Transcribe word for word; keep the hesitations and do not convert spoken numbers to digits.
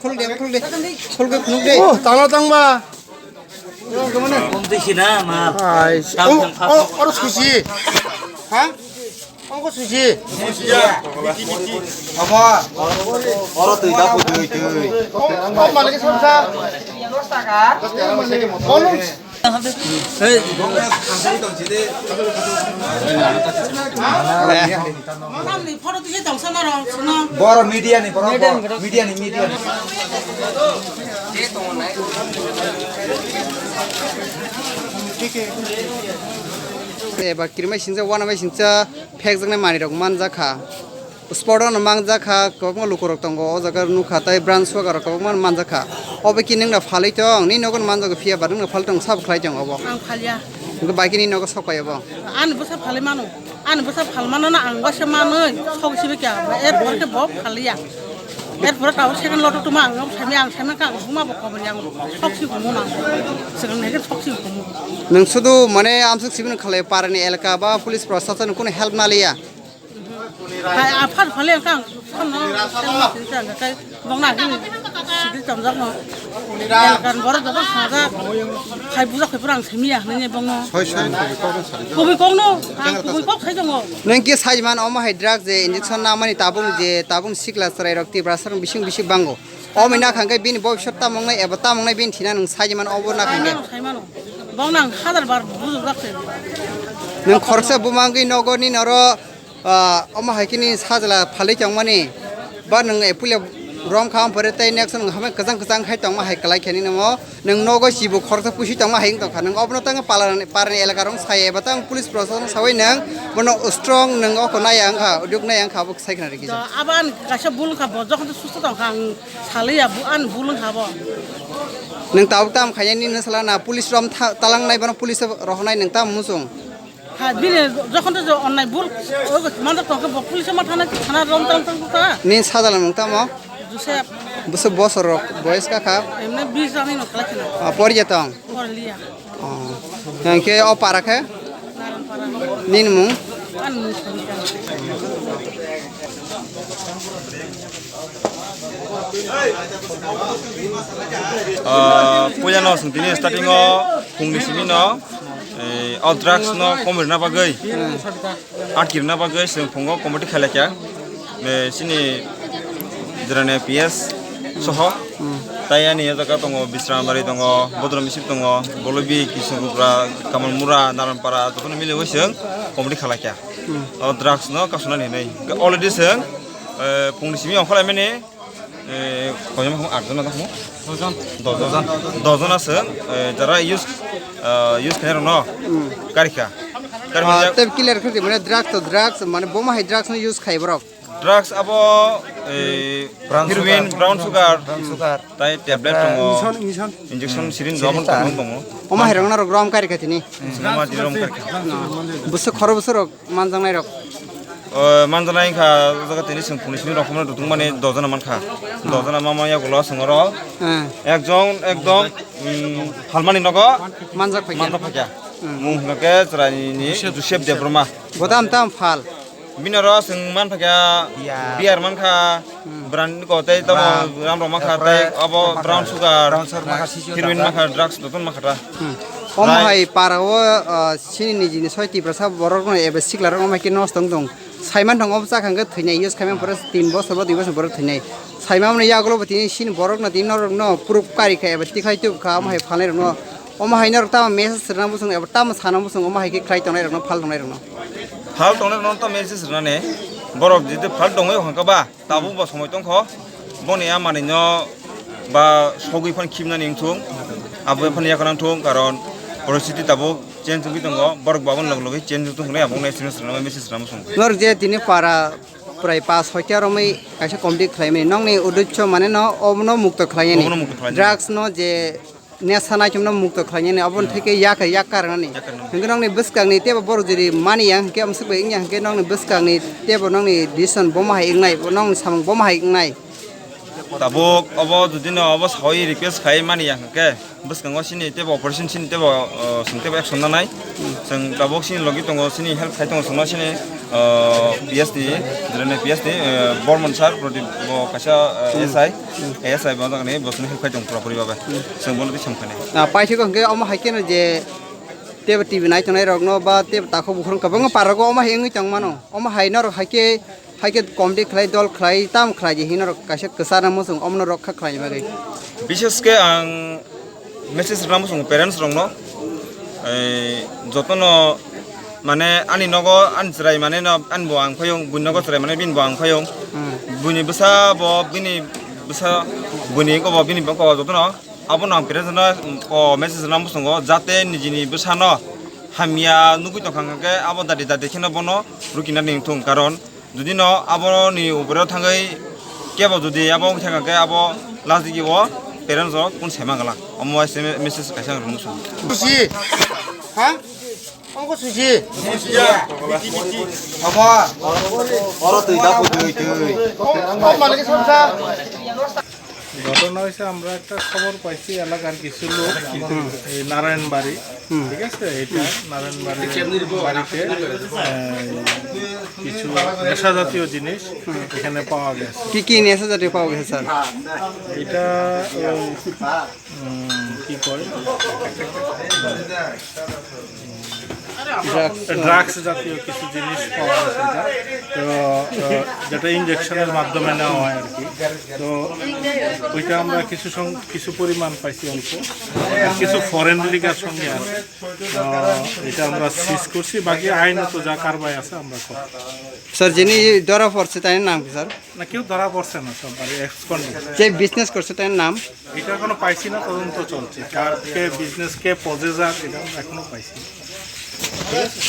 Khulde, khulde. Khulge, khulge. Oh, tangla tangba. Kung tisi na, ma. Ai, tang, oh, tang, tang. Oh, oro susi. Ha? Ongko susi. Oro twi da, twi, twi. Oh, oh, malik samsa. Bonus. Hey. Boro media ni, boro media ni, media ni. Eba kirmai singsa, wana bai singsa, phekjaknai manwi rok manjakha. Spot o no manjakha, kwbangma lukurok tongo, o jaga nukha, tei branch suagarok kwbangma manjakha. Obo khe nwngno phalwi tong, nini nogo no manjago phiya ba nwngno phalwi tong, sabo khlai tong obo. Ang phalya. Hwnkhe bai khe nini nogo sok pai obo. Ani bwsa phalwi mano. Ani bwsa phalmano na ang waisa manwi sok sibe kya, er pore khe bo phalya. Er pore tabuk second lot tuma ang saimya, ang saimya kha ang buma bo kobor yang sok si kumu na. Second nai sok si kumu. Nwng sudu mane amsuk sibini khalai parani elaka ba police proshashan kunu help na liya. Hai aphar phale ang kang samno sel ma sel kang kai bong na hin sidi tamjak no. Kan boro joto sajak. Hai bujak hai pura ang semiya nanya bong no. Soi soi koi kok no sari. Koi kok no, ang koi kok khai jongo. Nwng khe sai man omo hai drug je injection namani tabung je tabung sikla chwrai rok Tiprasa rok bising bising bango. Omo na khang khe bini bobisot tamung nai eba tamung nai bini thina nwng sai man obo na khang khe. Sai mano, sai mano. Bong nang hazar bar bujak jak se. Nwng khoroksa bumangwi nogo ni noro Ah, omo hai khe nini sajla phalwi tongmani, ba nwng apple rom kha, ampore tei next nwng hamai kwchang kwchang khai tongma hai kwlai khe nini omo nwng nogo chibo khoroksa pusi tongma hai wng tongkha, nwng obono tang parani, parani elaka rok sai eba tang police proshashan sawi nwng bono strong nwng oko nai ang kha, uduk nai ang kha, abo sai khna rikisa. Abo ani kaisa bul wngkha, bo jokhon susto tongkha ang saliya, ani bul wngkha bo. Nwng tabuk tam khainai nini sala na police rom tha-, talang nai bono police rohonai nwng tam muchung. Ha, bini jokhon to onnai bul, o mandak tongkhe bo police ma thana, thana rom tang tang ta. Ni sajala nung tamo? Joseph. Buso bosor rok, boyes ka kha? Emne bis rani no khala khina. Ah, pori jatong? Pori liya. Oh. Yang ke o para khe? Naran para. Nin mung? An mung sangka. Ah, puya no sung tini starting o phung ni simi no. Eh, o drugs no kom rwna bagwi, atkirna bagwi chwng phungo committee khailakha. Eh, chini Jirania P S soho. Tai ani o jaga tongo, Bisramari tongo, Bodrom Misip tongo, Bolobi, Kisungkupra, Kamalmura, Naranpara, jotono miliwi chwng committee khailakha. O drugs no kasuna hinwi. Already chwng, eh, phungni simi ongkhorlaimani, Eh, koyma kamo aat jona tamo? Dojon. Dojon. Dojon aswk, eh, jara use, eh, use khainai rokno karikha. Karikha. Ah, tei clear khe mane drugs to drugs, mane boma hai drugs no use khai borok. Drugs abo, eh, brown heroin, sugar, brown sugar, brown sugar, tai tablet tongo. Injection, injection. Injection syringe rom tongo. Oma hai rokno rok rom karikha tini. Hmm, oma di rom karikha. Bwswk khoro bwswk rok. Manjaknai rok? O, manjaknai wngkha, o jaga tini chwng phungni simi rok phano dutong mani dojona mankha. Dojona mama yagulo chwng oro. Hmm. Ekjon ekdom, mm, phalmani nogo manjak phaikha. Manjak phaikha. Hmm. Mung hwnkhe chwraini Joseph Debbarma. Bo tam tam phal. Bini oro chwng man phaikha beer. Beer mankha. Hmm. Brand ni kotei tamo ram rok mankha tei obo brown sugar, brown sugar mankha, heroin mankha, drugs jotono mankha ta. Hmm. Omo hai para o, ah, chini niji ni soi Tiprasa borok no eba sikla rok omo hai khe nosto wng tong. Saiman thang obo chakha hwnkhe thwinai, use khaimani pore tin bosor ba dui bosor borok thwinai. Saimani yagulo bo tini chini borok no tini norok no proof kari kha eba tikhlai tubukha omo hai phalnai rok no. Omo hai norok tamo message rwna bosong eba tamo sana bosong omo hai khe khlai tongnai rok no, phal tongnai rok no. Phal tongnai rok no ta message rwnani borok jodi phal tongwi hwnkha ba. Tabuk bo somoi tongkho, boni a manwino ba sogwi phano khibnani wngthung, abo phano yakarang thung, karon poristiti tabuk change wngwi tongo, borok bo aboni loge loge change wngthung hinwi aboni S M S rwnama message rwnama song. Norok je tini para prai pas soi ta romwi kaisa committee khlaimani, nokni uddesho mane no obono mukto khlainani. Obono mukto khlainani. Drugs no je Nesa naichomno mukto khlainani, aboni theke yak, yak karnani. Yak karnani. Hwnkhe nokni bwskangni teibo borok jodi mani ya hwnkhe, amswk bai wngya hwnkhe nokni bwskangni teibo nokni decision bomo hai wngnai, nokni samung bomo hai wngnai. Tabuk obo jodi no obo sawi request khai mani ya hwnkhe, bwskango sini tebo operation sini tebo, uh, sini tebo action nanai. Chwng tabuk sini logi tongo, sini help khai tongo, chwngno sini, uh, P S ni, jene P S ni, uh, Bormon sir, Pradip bo kaisa, uh, S I, S I bo jagani bo sini help khai tongo pura puri babe. Chwng bono twi samkhanai. Ah, paithak hwnkhe omo hai kheno je tebo T V nai tongnai rokno ba tebo takhuk bukhuk kwbangma parok omo hai wngwi tong mano. Omo hai norok hai khe, hai khe comedy khlai, dol khlai, tam khlai je hinwi norok kaisa kwchar muchung omono rokha khlaina bagwi. Bishes khe ang message rwna muchungo parents rokno, ei, jotono mane ani nogo ani chwrai mane no ani bo ang phayung, buini nogo chwrai mane bini bo ang phayung. Hmm. Buini bwsa bo bini bwsa, buini ongko bo bini ongko bo jotono. Abono ang parents no, o, message rwna muchungo, jate nijini bwsano hamya nugwi tongkha hwnkhe abo dadi dadi kheno bono rukina ningthung, karon jodi no aboni upore thangwi kebo jodi abo wngkha hwnkhe abo last digi o parents rok kun sema gala, omo hai se message kaisa ang rwna muchungo. Susi. Ha? Ongko susi. Abo. Oro twi da putui twi. Ongko malaki sabsa. ঘটনা হয়েছে, আমরা একটা খবর পাইছি এলাকার কিছু লোক, এই নারায়ণবাড়ি, ঠিক আছে, এটা নারায়ণবাড়ির বাড়িতে, আহ, কিছু নেশা জাতীয় জিনিস এখানে পাওয়া গেছে। কি কি নেশা জাতীয় পাওয়া গেছে, স্যার? এটা ওই, উম, কি কয়, ড্রাগস। ড্রাগস জাতীয় কিছু জিনিস পাওয়া গেছে এটা। তো, আহ, যেটা ইঞ্জেকশনের মাধ্যমে নেওয়া হয় আর কি। তো ওইটা আমরা কিছু সং-, কিছু পরিমাণ পাইছি অল্প, আর কিছু ফরেন লিকার সঙ্গে আছে। তো এটা আমরা সিজ করছি, বাকি আইনত যা কারবাই আছে আমরা করব। স্যার, যিনি ধরা পড়ছে তার নাম কি, স্যার? না, কেউ ধরা পড়ছে না, সব বাড়ি এক্সকন্ড। যে বিজনেস করছে তার নাম? এটা এখনো পাইছি না, তদন্ত চলছে। কার কে বিজনেস, কে পজেসার, এটা আমরা এখনো পাইছি না। ঠিক আছে?